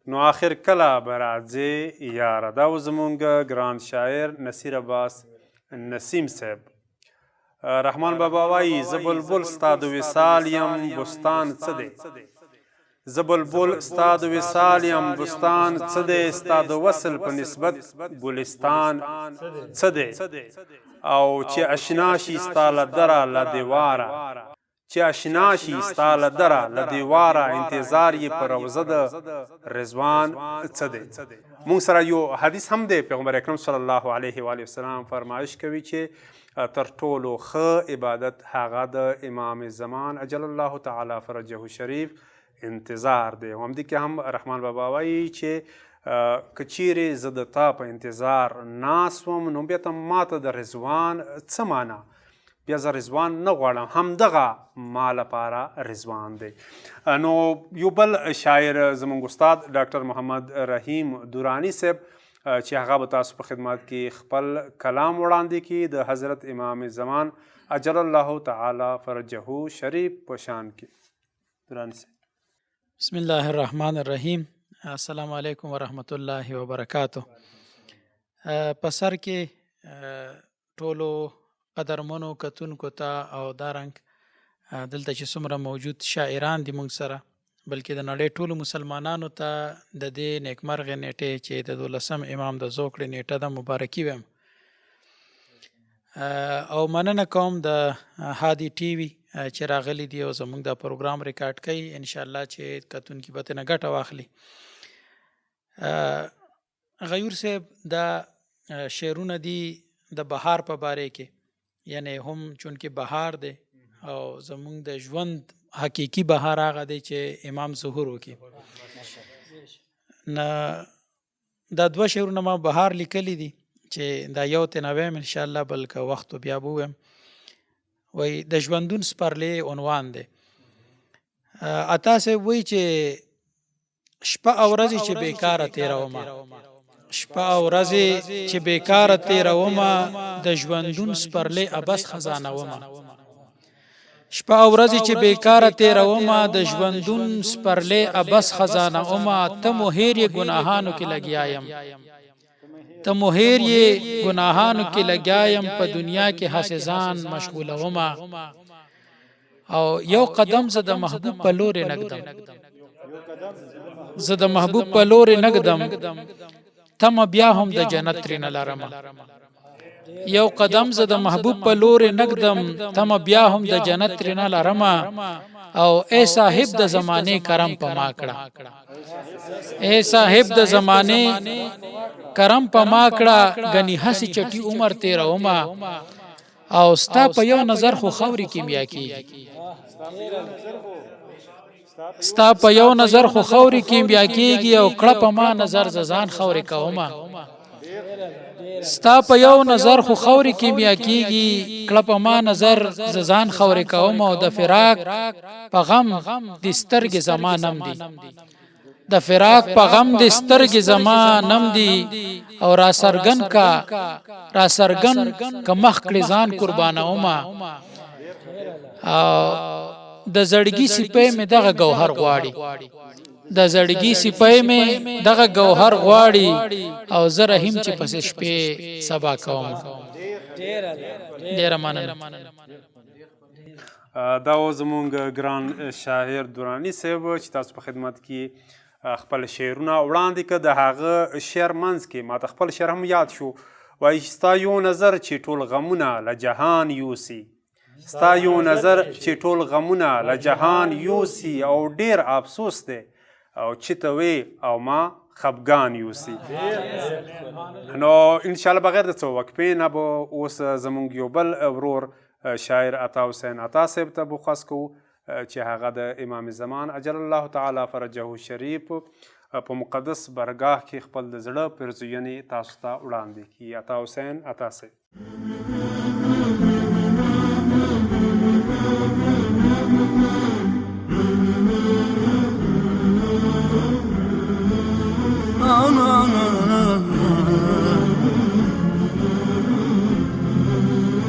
نو آخر کله به راځې یاره. دا و زمونږ ګران شاعر نصیر عباس نسیم صاحب. رحمان بابا وایي زه بلبل ستا د وصال یم بستان څه دی، زه بلبل ستا د وصال یم بستان څه دی، ستا د وصل په نسبت ګلستان څه دی، او چې اشنا شي ستا له دره له دیواره، چې اشنا شي ستا له دره له دیواره، انتظار یې په روضه د رضوان څه دی. مونږ سره یو حدیث هم دی، پیغمبر اکرم صلی الله علیه و آله وسلم فرمایش کوي چې تر ټولو ښه عبادت هغه د امام زمان اجل الله تعالی فرجه شریف انتظار دی. او همدې کې هم رحمان بابا وایي چې که چیرې زه د تا په انتظار ناست وم نو بیا ته ماته د رضوان څه معنا، بیا زه رضوان نه غواړم، همدغه ما لپاره رضوان دی. نو یو بل شاعر زمونږ استاد ډاکټر محمد رحیم دورانی صاحب چې هغه به تاسو په خدمت کې خپل کلام وړاندې کړي د حضرت امام زمان اجل الله تعالی فرجه شریف په شان کې. دورانی صاحب. بسم الله الرحمن الرحیم. السلام علیکم ورحمت الله وبرکاته. په سر کې ټولو قدرمنو کتونکو ته او دارنګ دلته چې څومره موجود شاعران دي موږ سره، بلکې د نړۍ ټولو مسلمانانو ته د دې نیکمرغې نیټې چې د دولسم امام د زوکړې نیټه ده مبارکي وایم. او مننه کوم د هادي ټي وي چې راغلي دي او زموږ دا پروګرام ریکارډ کوي، انشاءالله چې کتونکي به ترې نه ګټه واخلي. غیور صاحب دا شعرونه دي د بهار په باره کې، یعنی هم چونکې بهار دی او زموږ د ژوند حقیقي بهار هغه دی چې امام ظهور وکړي. نه دا دوه شعرونه ما بهار لیکلي دي چې دا یو ترې نه وایم انشاءالله، بل که وخت بیا به ووایم. وایي د ژوندون سپرلې عنوان دی. عطا صاحب وایي چې شپه او ورځې چې بیکاره تېرومه، شپه او ورځې چې بیکاره تېرومه، د ژوندون سپرلې ابس خزانه ومه. شپه او ورځې چې بیکاره تېرومه، د ژوندون سپرلې ابس خزانه ومه. ته مو هېر یې ګناهانو کې لګیا یم، ته مو هېر یې ګناهانو کې لګیا یم، په دنیا کې هسې ځان مشغولومه. او یو قدم زه د محبوب په لورې نږدم، زه د محبوب په لورې نږدم، تمه بیا هم د جنت ترې نه لرم. یو قدم زه د محبوب په لورې نږدم، تمه بیا هم د جنت ترې نه لرم. او ای صاحب د زمانې کرم په ما کړه، ای صاحب د زمانې کرم په ما کړه، غنی هسې چټي عمر تېرومه. او ستا په یو نظر خو خاورې کیمیا کیږي، ستا په یو نظر خو خاورې کیمیا کیږي، او کړه په ما نظر ځان خاورې کومه. ستا په یو نظر خو خاورې کیمیا کیږي، کړه په ما نظر ځان خاورې کوم. او د فراق په غم د سترګې زما نم دي، د فراق په غم د سترګې زما نم دي، او را سرګن کا را سرګن که مخ کړې ځان قربانومه. او د زړګي سپی مې دغه ګوهر غواړي، د زړګي سپی مې دغه ګوهر غواړي، او زه رحیم چې پسې شپې سبا کوم. ډېره مننه. دا و زمونږ ګران شاعر دورانی صاحب چې تاسو په خدمت کې خپل شعرونه وړاندې که. د هغه شعر منځ کې ما ته خپل شعر هم یاد شو، وایي چې ستا یو نظر چې ټول غمونه له جهان یوسي، ستا یو نظر چې ټول غمونه له جهان یوسي، او ډیر افسوس دی او چې ته وې او ما خفګان یوسي. نو انشاءالله بغیر د څه وقفې نه به اوس زمونږ یو بل ورور شاعر عطا حسین عطا صاحب ته بخواست کوو چې هغه د امام زمان اجل الله تعالی فرجه شریف په مقدس برګاه کې خپل د زړه پیرزوینې تاسو ته وړاندې کړي. عطا حسین عطا صاحب.